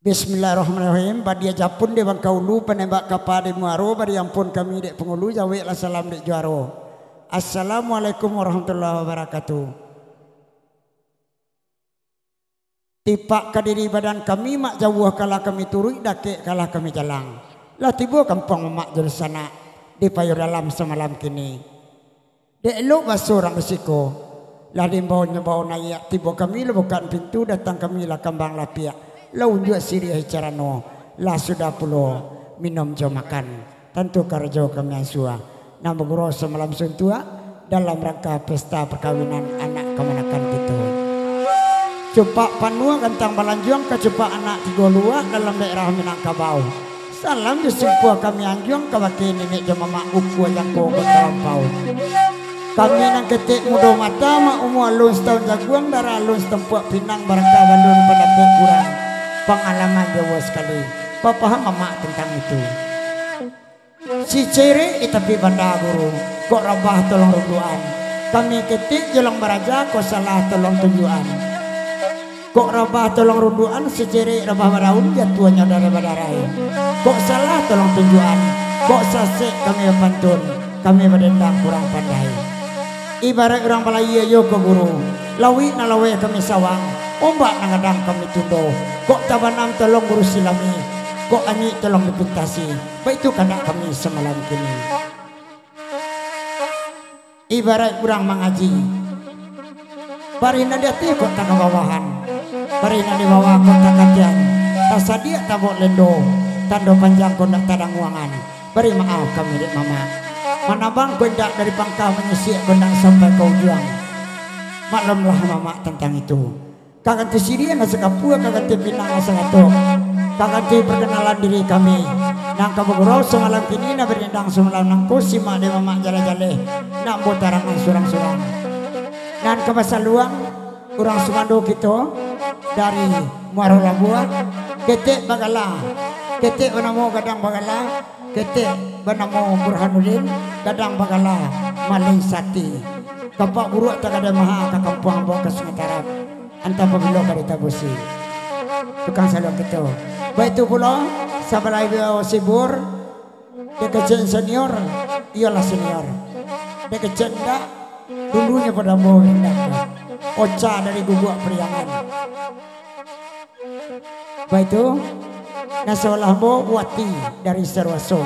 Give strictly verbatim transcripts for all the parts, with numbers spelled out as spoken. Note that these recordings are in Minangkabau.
Bismillahirrahmanirrahim. Badia japun dek Bangkaulu, panembak kapa dek Muaro, bari ampun kami dek pangulu, jaweklah salam dek juaro. Assalamualaikum warahmatullahi wabarakatuh. Tipak ka diri badan kami, mak jauah kalah kami turuik, dakek kalah kami jalang. Lah tibo kampuang mamak jo dunsanak, di payo dalam samalam kini. Dek elok baso urang basiko, lah diimbau nyo bao naiak, tibo kami lah bukak pintu, datang kami lah kambang lapiak, lah unjuak siriah carano, lah sudah pulo minum jo makan. Tantu karajo kami ansua, nan bagurau samalam suntuak, dalam rangka pesta parkawinan anak kamanakan kito. Cupak panuah gantang balanjuang, kacupak anak tigo luak, dalam daerah Minangkabau. Salam jo simpua kami anjuang, kabake niniak jo mamak, ukua jangko kok talampau. Kami nan ketek mudo mata, mak umua alun sataun jaguang, darah alun satampuak pinang, baraka balun pandapek kurang, pangalaman jauah sakali, bapaham mamak tantang itu. Sicerek di tapi banda guru, kok rabah tolong rundukan. Kami ketek jolang baraja, kok salah tolong tunjukan. Kok rabah tolong rundukan, sicerek rabah badaun, jatuahnyo darah badarai. Kok salah tolong tunjukan, kok sasek kami bapantun, kami badendang kurang pandai. Ibaraik urang balayia iyo ko guru, lauik nan laweh kami sawang, ombak nan gadang kami tundo, kok tabanam tolong guru silami, kok anyuik tolong dipintasi, baitu kandak kami samalam kini. Ibaraik urang mangaji, barih nan di ateh kok takabawahan, barih nan di bawah kok takatian, tasadiak tabok lendo, tando panjang kok ndak tadanguangan. Bari maaf kami dek mamak. Manabang kok indak dari pangka, manyisiak kok indak sampai ka ujuang. Maklumlah mamak tantang itu. Ka ganti siriah nan sakapua, ka ganti pinang nan sakato. Ka ganti parkanalan diri kami. Nan ka bagurau samalam kini, nan badendang samalam nangko, simak dek mamak jaleh-jaleh. Nak ambo tarangan surang-surang. Nan ka basaluang, urang sumando kito dari Muaro Labuah, ketek bagala, ketek banamo Gadang Bagala, ketek banamo Burhanuddin, Gadang Bagala Malin Sati. Kapak buruak tagadai maha ka kampuang ambo ka Sungai Tarab, antah pabilo ka ditabusi. Tukang saluang kito. Baitu pulo, sabalai baliau sibur, Dek kecek senior, iyolah senior. Dek kecek indak, dulunyo pado ambo indak. Ocha dari Guguak Pariangan. Baitu, nan sabalah ambo Wati dari Saruaso.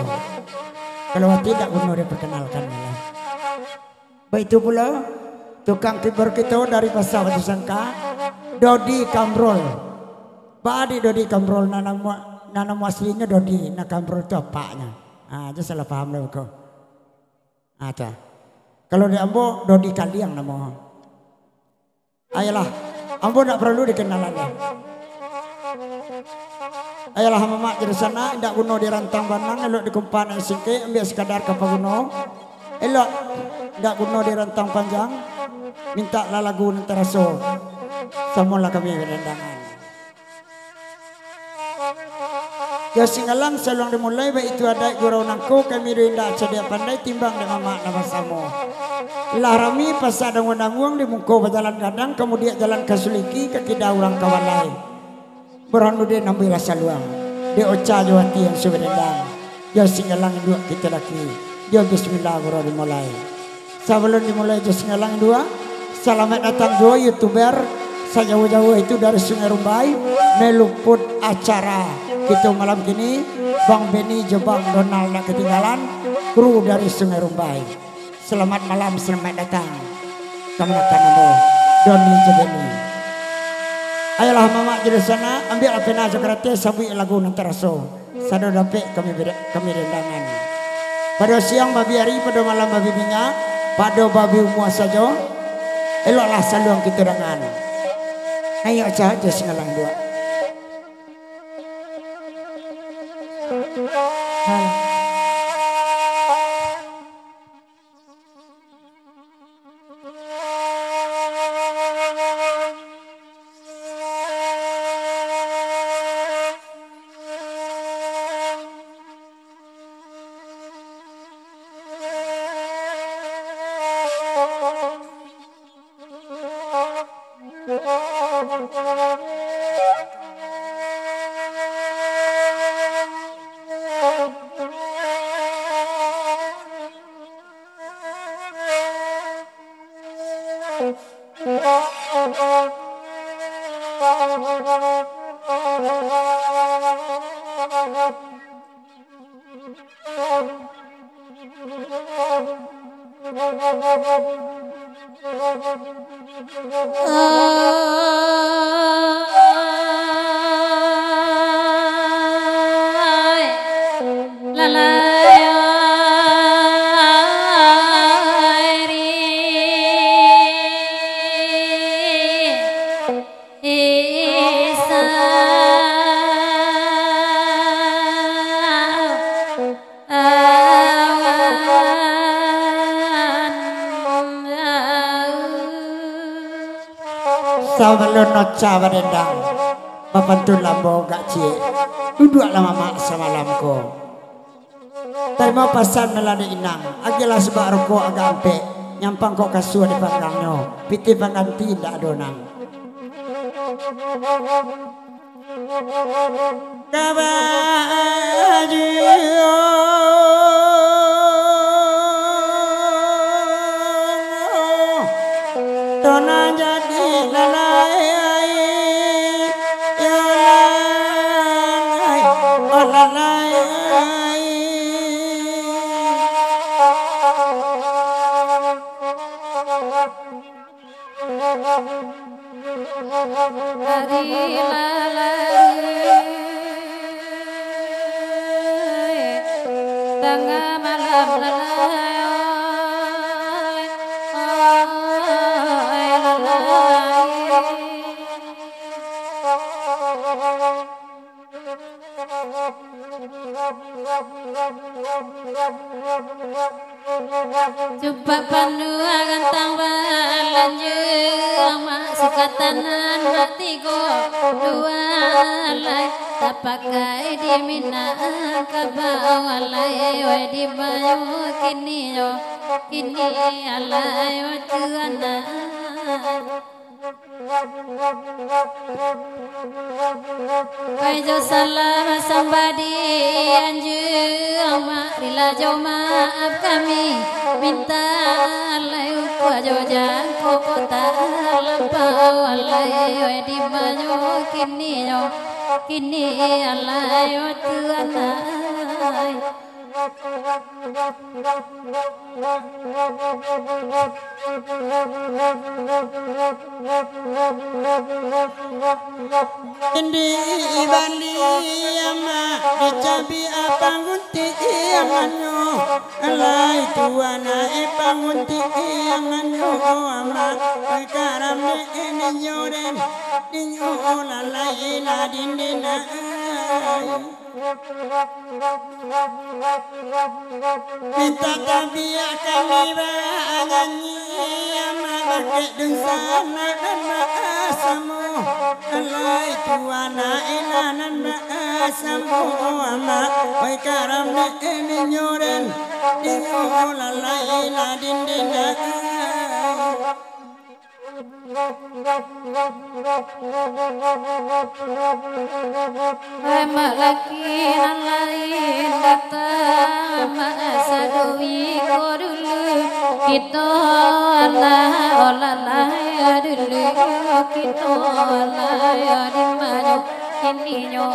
Kalau Wati indak guno diperkenalkan lah. Baitu pulo, tukang keyboard kito dari Pasar Batu Sangka, Dodi Kamrul. Baa dek Dodi Kamrul, nan namo, nan namo aslinyo Dodi, nan Kamrul tu apaknyo. Ha, jan salah paham lah ko. Ha, tu. Kalau di ambo, Dodi Kaliang namo. Ayolah, ambo ndak paralu dikenalan doh. Ayolah, mamak jo dunsanak, indak guno dirantang banang, elok dikumpa nan singkek, ambiak sakadar ka paguno. Elok, indak guno dirantang panjang, mintaklah lagu nan taraso, samolah kami badandangan. Yo singgalang saluang dimulai, baitu adaik gurau nangko, kami doh indak cadiak pandai, timbang dek mamak nan basamo. Lah rami pasak danguang-danguang, di muko bajalan gadang, ka mudiak jalan ka suliki, ka kida urang ka balai. Burhanuddin ambiaklah saluang, dek Ocha jo Wati nan sudah badendang. Yo singgalang induak kito laki, yo bismillah gurau dimulai. Sabalun dimulai jo singgalang induak, salamaik datang juo youtuber sajauah-jauah itu dari Sungai Rumbai, meliput acara kito malam kini, Bang Benny jo Bang Donald ndak katinggalan, kru dari Sungai Rumbai. Salamaik malam, salamaik datang. Kamanakan ambo, Doni jo Benny. Ayolah mamak jo dunsanak, ambiaklah pena jo karateh, sabuik lagu nan taraso. Sado dapek kami bida-, kami dendangan. Pado siang babi ari, pado malam babi minyak, pado babi umua sajo, eloklah saluang kito dangan. Ayo sajo singgalang induak. Ai, lalai, ai, ri. Isa. Awan. Sabalun oca badendang, bapantun lambo gak ciek, duduaklah mamak samalam ko. Tarimo pasan nan lah dek inang, agiahlah sabak rokok agak ampek, nyampang kok kasua dipanggangnyo, pitih pangganti indak ado nan. Ka baju Tona jadi lalai, yo lalai, oh lalai. Dari lalai, tangah malam lalai, ai lalai. Cupak panuah gantang balanjang, mak sukatan nan mak tigo dua lai, tapakai di Minangkabau lai, wai di Bayu kini yo, kini alai, wai tuan ai. Pai jo salam sambah di anjuang, mak rila jo maaf kami minta, alai ukua jo jangko kota lampau alai, wai di Bayu kini yo, kini alai, wai tuan ai. Di Bali amak, dicabiak pangguntiang anyo, alai tuan ai pangguntiang anyo amak, karam dek ninyo den, dinyo lalai lah dindin ai. Mintak tabiak kami banyanyi, amak bakeh dunsanak nan basamo. Alai tuan ai lah nan basamo, amak, oi karam dek ninyo den, dinyo lalai lah dindin ai. Hai mak laki nan lain datang, mak saduri ko dulu. Kito alah olah lai dulu, kito alah di manyo, kininyo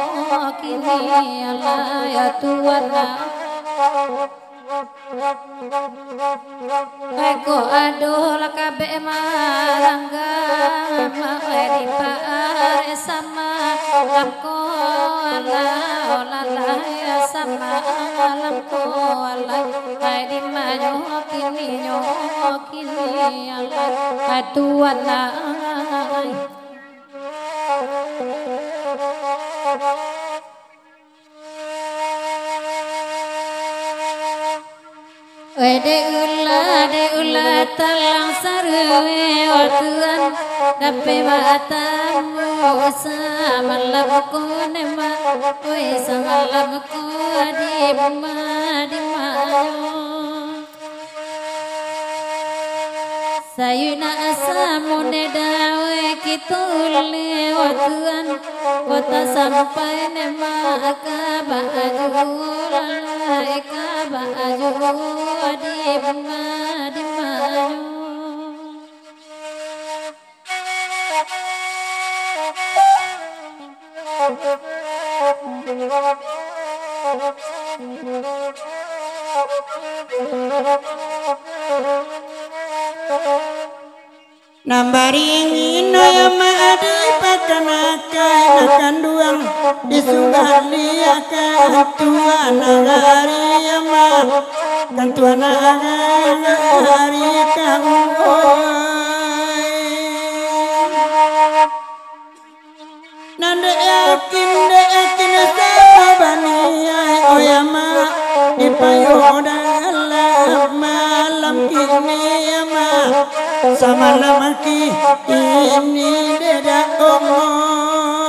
kini alah tuan lah. Eko ado lah kabek marangga, mak di paarek sama, langko alah olah lai sama, langko alah, hai di manyo kininyo kini alah, hai tuan lai. Weh dek ulah, dek ulah talang sarue, oh tuan, dapek batamu samalam ko ne mak, weh samalam ko di ma, di ma. Sayuik nak samo ne dawai kito uleh, oh tuan, kota sampai ne mak ka baju lalai, ka baju di ma, di ma. Nan baringin, oi amak, dipakanakan kanduang, disugaliakan Tuan Nagari amak, kan Tuan Nagari ka ungoi. Nan dek yakin, dek yakin sabaniah, oi amak, di payo dalam malam kini amak, samalam kini dek dak ongoi.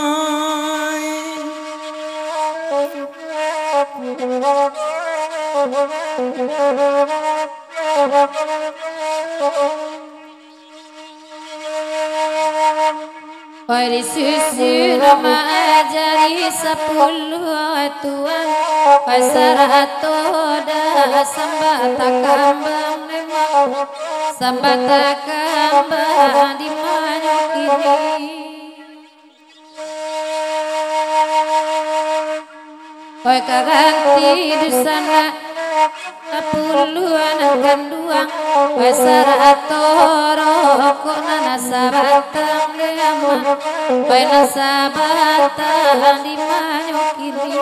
Oi, disusun maajari sapuluah tuan, oi, sarato dah sambah takambang lemah, sambah takambang di manyo kini. Oi, ka ganti dunsanak sapuluah nan kanduang, oi, sarato rokok nan sabatang dek amak, oi, nan sabatang di manyo kini.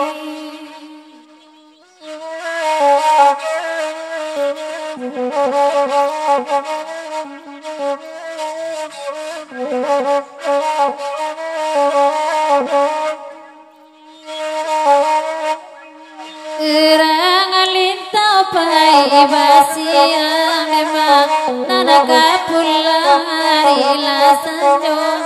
Urang lintau pai basiang, memang nan ka pulang ari lah sanjo.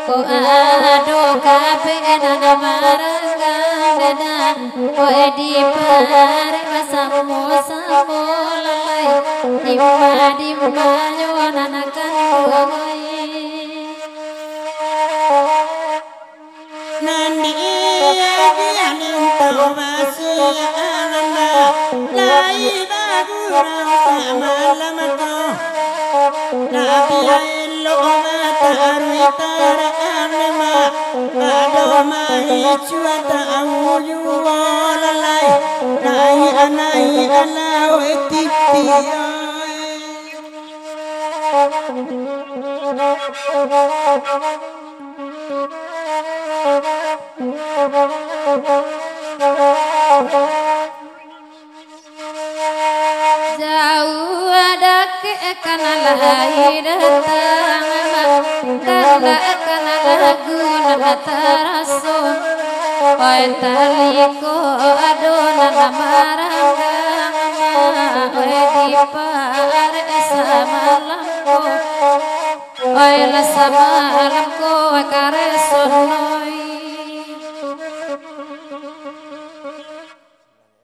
Ko ado kabek nan maranggang dada, ko diparek basamo-samo lalai. Dima-dimanyo nan ka tuangoi. Nan di agiah lintau basiang, lai bagurau samalam ko. Labiah elok mataruih tarang, mak, pado maicuah tahu juo lalai. Naiak, naiak lah, oi, titiak, oi. Jauah dakek ka nan lai datang, kandak ka nan lagu nan taraso. Oi, taliko ado nan maranggang, oi, diparek samalam ko. Oi, lah samalam ko, oi, karesono.